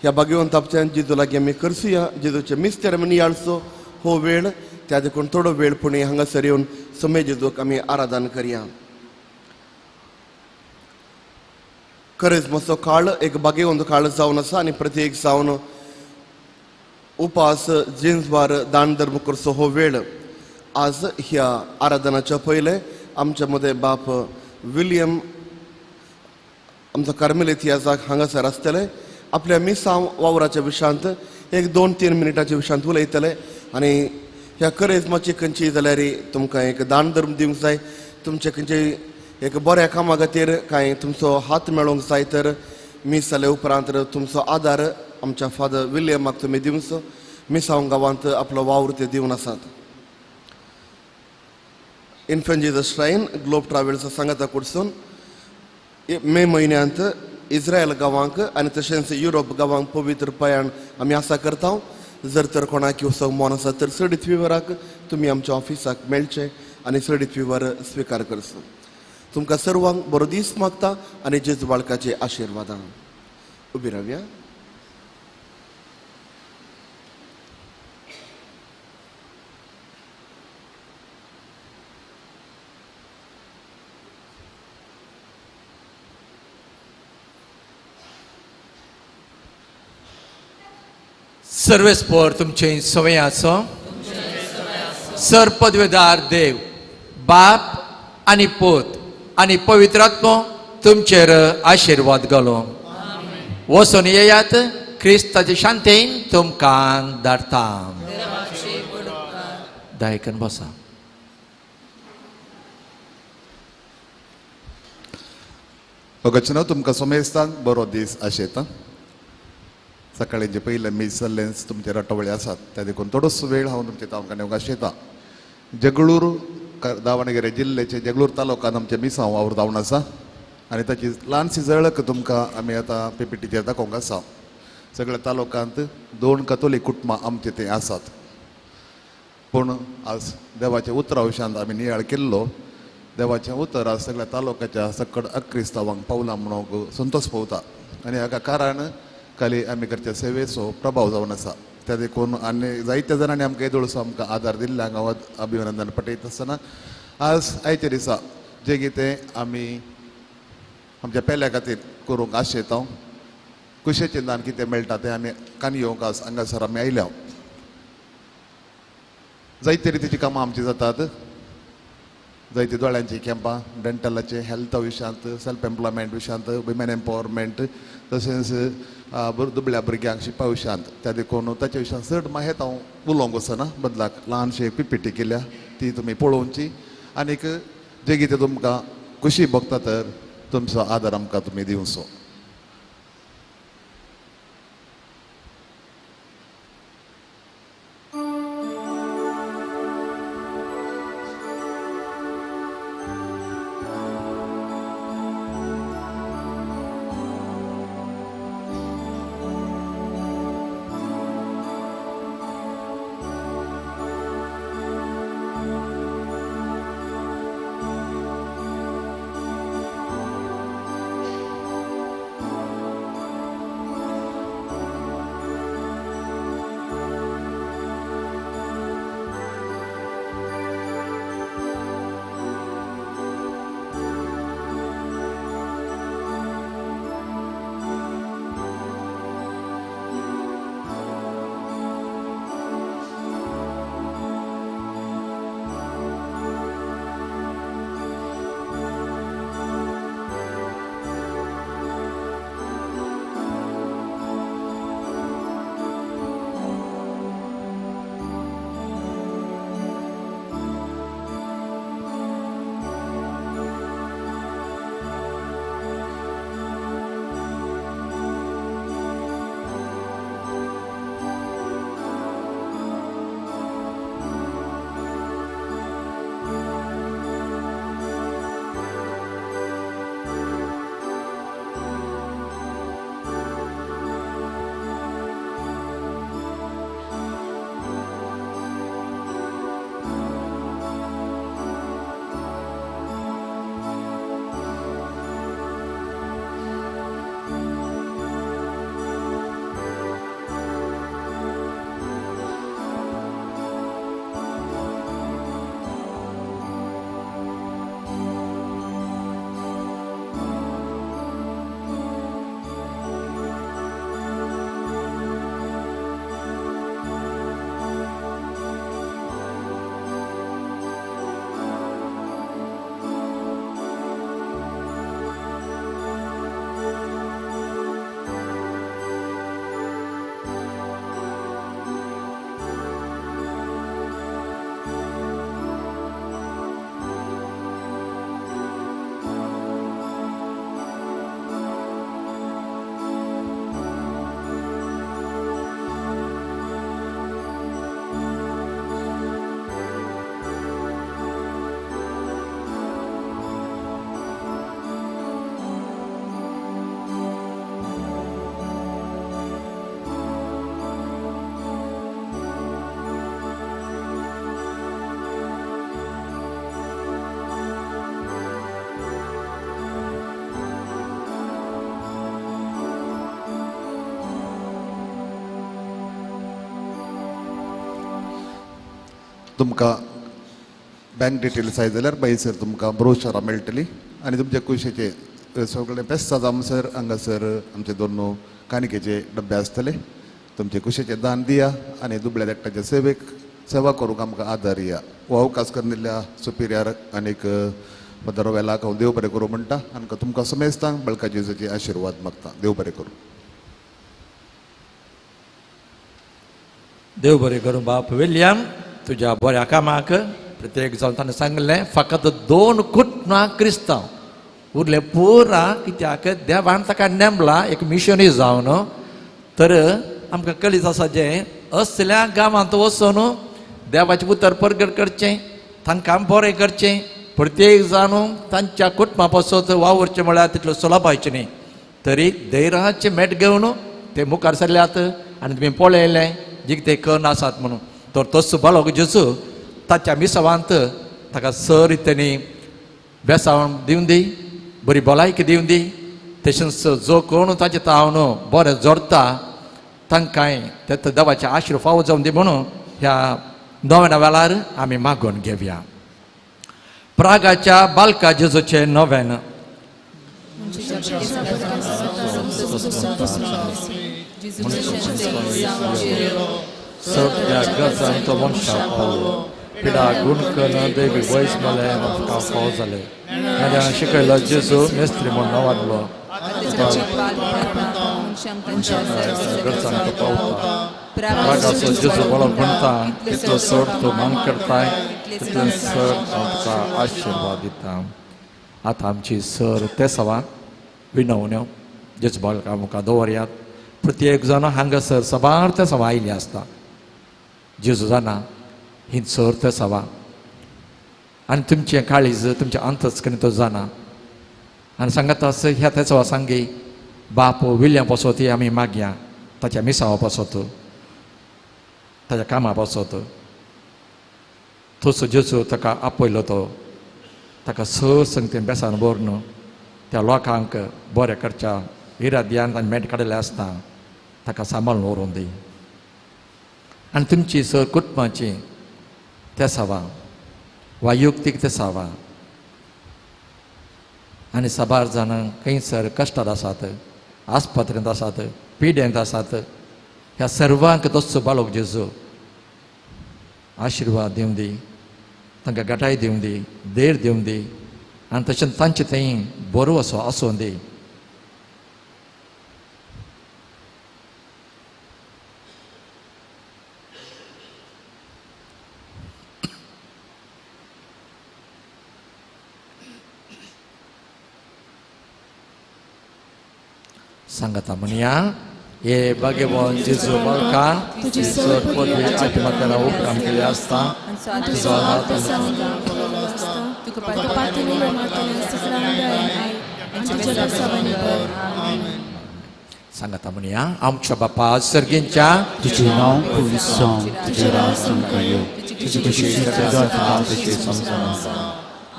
ह्या बागेवन तापच्यान जेजू लागीं आमी करसुया, जेजूचे मिस्तेर आमी नियाळचो हो वेळ. त्या देखून थोडो वेळ पुणी हांगासर येवन समय जेजूक आमी आराधन करया. खरेंच मातसो काळ एक बागेवंत काळ जावन आसा आनी प्रत्येक जावन उपास जिन्सबार दान धर्म करचो हो वेळ. आज ह्या आराधनाच्या पयलें आमच्या मदें बाप विलियम आमचो कार्मेल इतिहासाक हांगासर आसतले. आपल्या मिसांव वावराच्या विशांत एक 2-3 मिनटाच्या विशांत उलयतले आनी ह्या करेजमाची खंयची जाल्यार तुमकां एक दान धर्म दिवंक जाय, तुमचे खंयचे एक बऱ्या कामा खातीर कांय तुमचो हात मेळोवंक जाय तर मीस जाल्या उपरांत तुमचो आदार आमच्या फादर विल्यमाक तुमी दिवचो. मिसांव गांवांत आपलो वावर ते दिवन आसात. Infant Jesus shrine globe travels सांगाता कडसून मे म्हयन्यांत इस्रायल गांवांक आनी तशेंच युरोप गांवांक पवित्र प्रयाण आमी आसा करता. जर तर कोणाक वचूंक मन आसा तर चडीत विवराक तुमी आमच्या ऑफिसाक मेळचे आनी चडीत विवर स्विकार करचो. तुमकां सर्वांक बरो दीस मागता आनी जेजू बाळकाचे आशिर्वादां. उबी रावया. सर्वेस्पोर तुमचे सवय आसो. सर पदवेदार देव बाप आनी पोत आनी पवित्र आत्मो तुमचेर आशिर्वाद घालो. वचून येयात, क्रिस्ताचे शांतीन तुमकां धाडटा. दायकन बसा. भगतनो तुमकां सोमेस्तान बरो दीस आशेता. सकाळी जे पयलें मीस जाल्लेंच तुमचे रटवळे आसात त्या देखून थोडोसो वेळ हांव तुमचे तांकां नेवंक आशेता. जगळूर दावणगेरे जिल्ल्याचे जगळूर तालुक्यांत आमचें मिसांव वावर जावन आसा आनी ताची ल्हानशी झळक तुमकां आमी आतां पीपीटीचेर दाखोवंक आसा. सगळ्या तालुक्यांत 2 कथोलीक कुटुंबां आमचे थंय आसात. पूण आज देवाच्या उतरा विशयांत आमी नियाळ केल्लो. देवाचें उतर आज सगळ्या तालुक्याच्या सकड अक्रिस्तांवांक पावलां म्हणूंक संतोश पावता आनी हाका कारण खाली आमी करच्या सेवेचो प्रभाव जावन आसा. त्या देखून आनी जायत्या जाणांनी आमकां येदोळसो आमकां आदार दिल्ल्या हांगा अभिनंदन पटयता आसतना आज आयच्या दिसा जें कितें आमी आमच्या पेल्या खातीर करूंक आशेता, कुशेचें दान कितें मेळटा तें आमी कान येवंक आज हांगासर आमी आयल्या. जायते रितीचीं कामां आमचीं जातात. जायती दोळ्यांची कॅम्पां, डेंटलाचे, हेल्थ विशयांत, सेल्फ एम्प्लॉयमेंट विशयांत, विमेन एम्पावरमेंट, तशेंच दुबळ्या भुरग्यांक शिकपा विशयांत. त्या देखून ताच्या विशयांत चड माहेत हांव उलोवंक वचना. बदलाक ल्हानशी एक पीपीटी केल्या ती तुमी पळोवची आनीक जें कितें तुमकां खुशी भोगता तर तुमचो आदार आमकां तुमी दिवचो. तुमकां बँक डिटेल्स आहाय जाल्यार बायसर तुमकां ब्रोशरां मेळटली आनी तुमच्या कुशीचे सगळे पेस्ता जामसर हांगासर आमचे दोन कानिकेचे डब्बे आसतले. तुमचे कुशीचे दान दिया आनी दुबळ्या धाकट्याच्या सेवेक सेवा करूंक आमकां आदार या. हो अवकाश करून दिल्ल्या सुपिरियर आनीक फादर वेलाक हांव देव बरें करूं म्हणटा आनी तुमकां समेस्तांक बळका जेजूचे आशिर्वाद मागता. देव बरें करूं. देव बरें करूं बाप विल्यम, तुज्या बऱ्या कामाक. प्रत्येक जावन ताणें सांगलें फकत 2 कुटुंबां क्रिस्तांव उरले पुरा, कित्याक देवान ताका नेमला एक मिशनरी जावन. तर आमकां कळीत आसा जें असल्या गांवांत वचून देवाचें उतर परगट करचें, तांकां बरें करचें, प्रत्येक जाण तांच्या कुटुंबा पासत वावुरचें म्हळ्यार तितलो सुलभायचें न्ही. तरी धैर्याचें मेट घेवन ते मुखार सरल्यात आनी तुमी पळयलें जिखते कन्न आसात म्हणून. तर तसो बाळक जेजू ताच्या मिसावांत ताका सर तेणी बेसावण दिवन दी, बरी भलायकी दिवन दी. तशेंच जो कोण ताचे तावन बरें जोडटा तांकांय ते देवाचे आशिर्वाद फावो जावन दी म्हणून ह्या नव्या वेळार आमी मागून घेवया. प्रागाच्या बालका जेजूचें नवेन. सगळ्या गजांचो वंशा पावलो पिडा गुणकन देवी वयस मले आमकां फावो जाले. शिकयलो जेजू मेस्त्री म्हूण नांवाडलो गरजांक पावता. रागाचो जेजू बरो म्हणटा तितलो चड तूं मान करताय तितलें चड हांव तुका आशिर्वाद दिता. आतां आमची सर ते सवा विनवण्यो जेजू बालका मुखार दवरयात. प्रत्येक जाण हांगासर सबार ते सवा आयिल्ली आसता. जेजू जाणा ही सर ते सवा आनी तुमचें काळीज तुमचें अंतस्करण तो जाणा आनी सांगता ह्या ते सवा सांगी बाप विल्यम पासत आमी मागया ताच्या मिसावा पासत ताच्या कामा पासत. तसो जेजू ताका आपयलो तो ताका सर संगतीन बेसान व्हरून त्या लोकांक बरें करच्या इराद्यान आनी मेट काडिल्लें आसता ताका सांबाळून व्हरून दी. आनी तुमची सर कुटुंबाची तेसावां वा युक्तीक तेसावां आनी साबार जाणां खंयसर कश्टार आसात, आस्पत्रेंत आसात, पिडेंत आसात, ह्या सर्वांक तस्सो बाळक जेजू आशिर्वाद दिवं दी, तांकां गटाय दिवं दी, देर दिवं दी आनी तशेंच तांचे थंय बरो असो आसूं दी. सांगता म्हणया हे भाग्यवान जेजू बालका तुजी चड पदवी आत्महत्या उपरांत केली आसता तुजो हात सांगता म्हणया आमच्या बापा सर्गींच्या तुझे नांव पवित्र जावं, तुजें राज आमकां येवं, तुजी खुशी जाता तशी संवसारांत.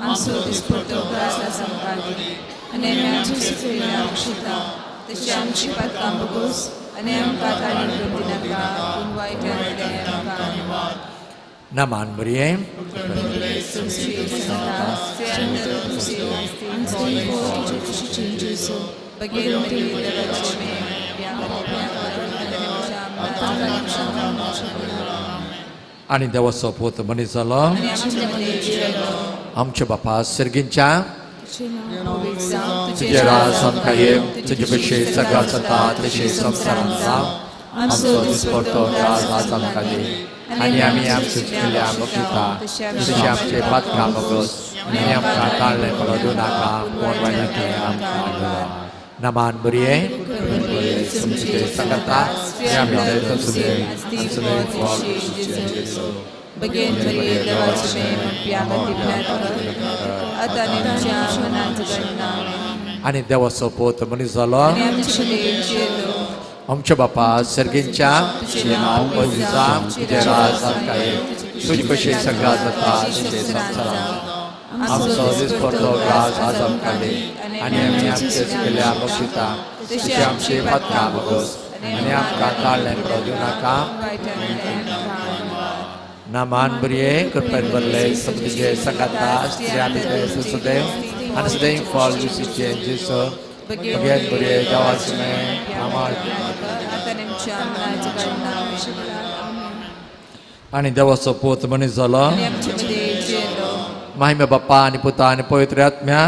आमचो दिसपट्टो ग्रास आमकां दी आनी आमी आमच्या चुकलेल्या बक्षिता तशी आमची पातकां बगोस आनी आमकां ताणी करून दिनाका पूण वायटांतलें आमकां निवार. नमान मरियम आनी देवाचो पूत मनीस जालो आमच्या बापा सर्गींच्या तुजें राज आमकां येवं, तुजे भशेन सगळ्या जाता तशें संवसारांत जावं. आमचो दिसपट्टो ग्रास आज आमकां दी आनी आमी आमचे चुकिल्ल्या बक्षिता तशें आमचे पातकां बगोस आनी आमकां ताळ्ळें पडूं नाका पूण वायटांतलें आमकां निवार. नमान बरये सांगता आनी देवाचो पूत मनीस जालो आमच्या बापा सर्गींच्या तुजें राज आमकां येवं, तुजे भशेन सगळ्या जाता तशें संवसारांत. आमचो दिसपट्टो ग्रास आज आमकां दी आनी आमी आमचे चुकिल्ल्या बक्षिता तशें आमचे पातकां बगोस आनी आमकां ताळ्ळें पडूं दिवं नाका. नामान बरये कृपेन भरले समजुचे सांगाता स्त्रिया भितर सुदेव आनी सदैव फळ जुसीचे जेजू बगेन बरये देवाचें नामान आनी देवाचो पूत मनीस जालो माहिमे बाप्पा आनी पुता आनी पवित्र आत्म्या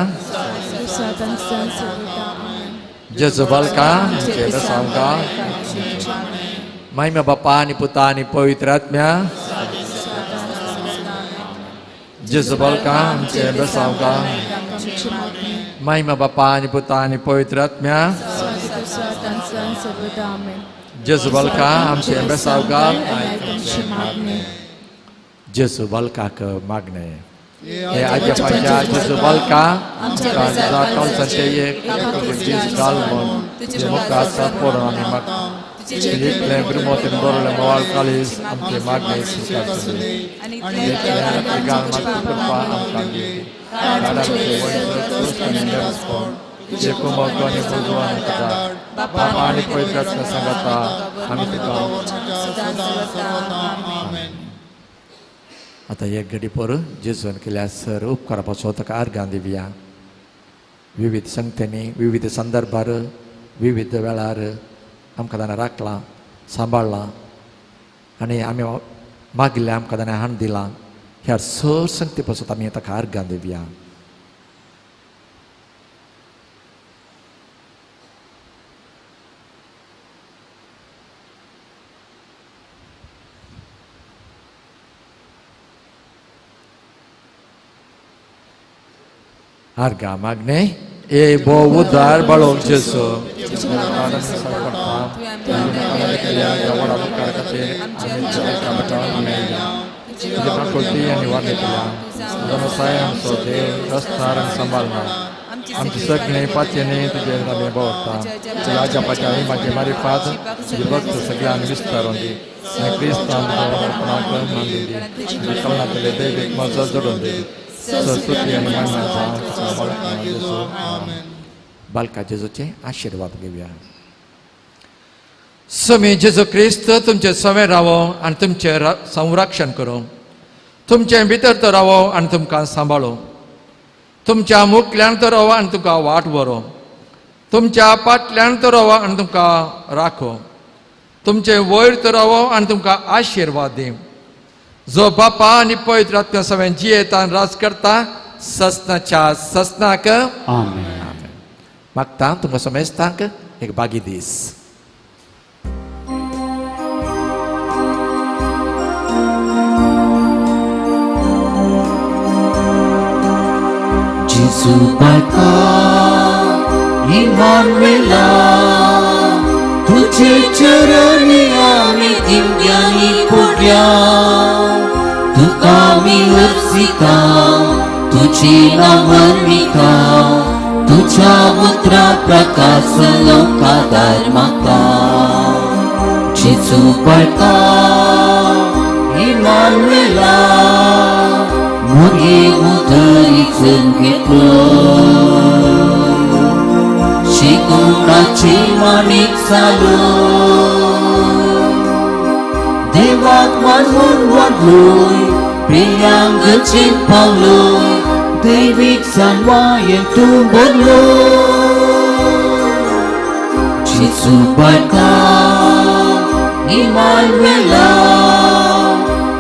जेजू बालका आमचे बेसांवका माहिमे बाप्पा आनी पुता आनी पवित्र आत्म्या जेजू बालका आमचे बेसांवका माहिमे बाप्पा आनी पुता आनी पवित्र आत्म्या जेजू बालका आमचे बेसांवका जेजू बालकाक मागणें हे आज्यापाच्या जेजू बालका आमच्या एक दीस घाल म्हूण तुजे मुखार सारपडून आमी मागता तुजें ब्रह्मोतीन बरोवलें मोवाळ काळीज आमचे मागणें स्विकारचें कृपा आमकां दी तुजे कुमक आनी भगवान बापा आनी पवित्र आत्मा सांगाता आमी तुका. आतां एक घडी पोर जेजून केल्या सर उपकारा पासून ताका अर्गां दिवया. विविध संगतेनी विविध संदर्भार विविध वेळार आमकां ताणें राखलां सांबाळ्ळां आनी आमी मागिल्लें आमकां ताणें हाडून दिलां. ह्या सर संगती पासून आमी ताका अर्गां दिवया. अर्गां मागणें ए भोव उदार बाळोक जेजू आमचे सगळे पाचेने तुजे आमी भोवता तुज्या आज्यापाच्या माझे मारिफात तुजे भक्त सगळ्यांनी विस्तारून दी आनी क्रिस्तान मान दी तुजे कलनांतले दैवीक मजा जोडून दी. बालका जेजूचे आशिर्वाद घेवया. स्वामी जेजू क्रिस्त तुमचे सवे रावो आनी तुमचें संरक्षण करूं, तुमचे भितर तो रावो आनी तुमकां सांबाळो, तुमच्या मुखल्यान तो रावो आनी तुमकां वाट व्हरो, तुमच्या फाटल्यान तो रावो आनी तुमकां राखो, तुमचे वयर तो रावो आनी तुमकां आशिर्वाद दी. जो बापा आनी पवित्र आत्म्या सवें जियेता आनी राज करता ससनाच्या ससनाक आमेन. मागता तुमकां समेस्तांक एक बागी दीस. जेजू बालका इमानुएला तुझे चरणी आमी दिव्यांनी पडल्या तुका आमी अर्जिता तुझे नांव वर्णिता तुझ्या उतरा प्रकाश लोकादार मागता. जेजू बालका इमानुएला मुगे उदरी घेतलो शिकोणाची माणिक जालो देवाक मानून वाडलोय प्रियांगचेर पावलोय दैवीक जाणवायेन तूं भरलो. जेजू बालका इमानुएला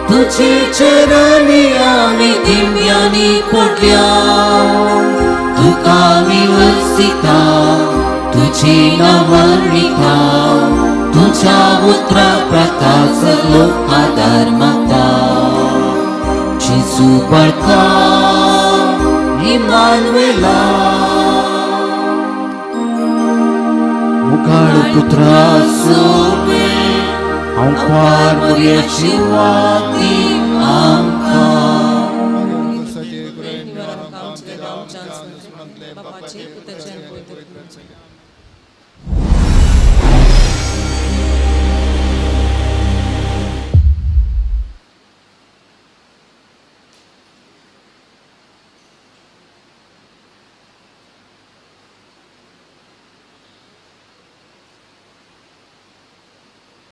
तुझे चरणी आमी दिव्यांनी पडल्या तुका आमी अर्जिता तुझे नांव वर्णिता तुझ्या उतरा प्रकाश लोकादार मागता. जेजू बालका इमानुएला मुखाळ पुत्रा सोबे आमकार मोरयाची वाती आमकां. बापाचे पुताचे.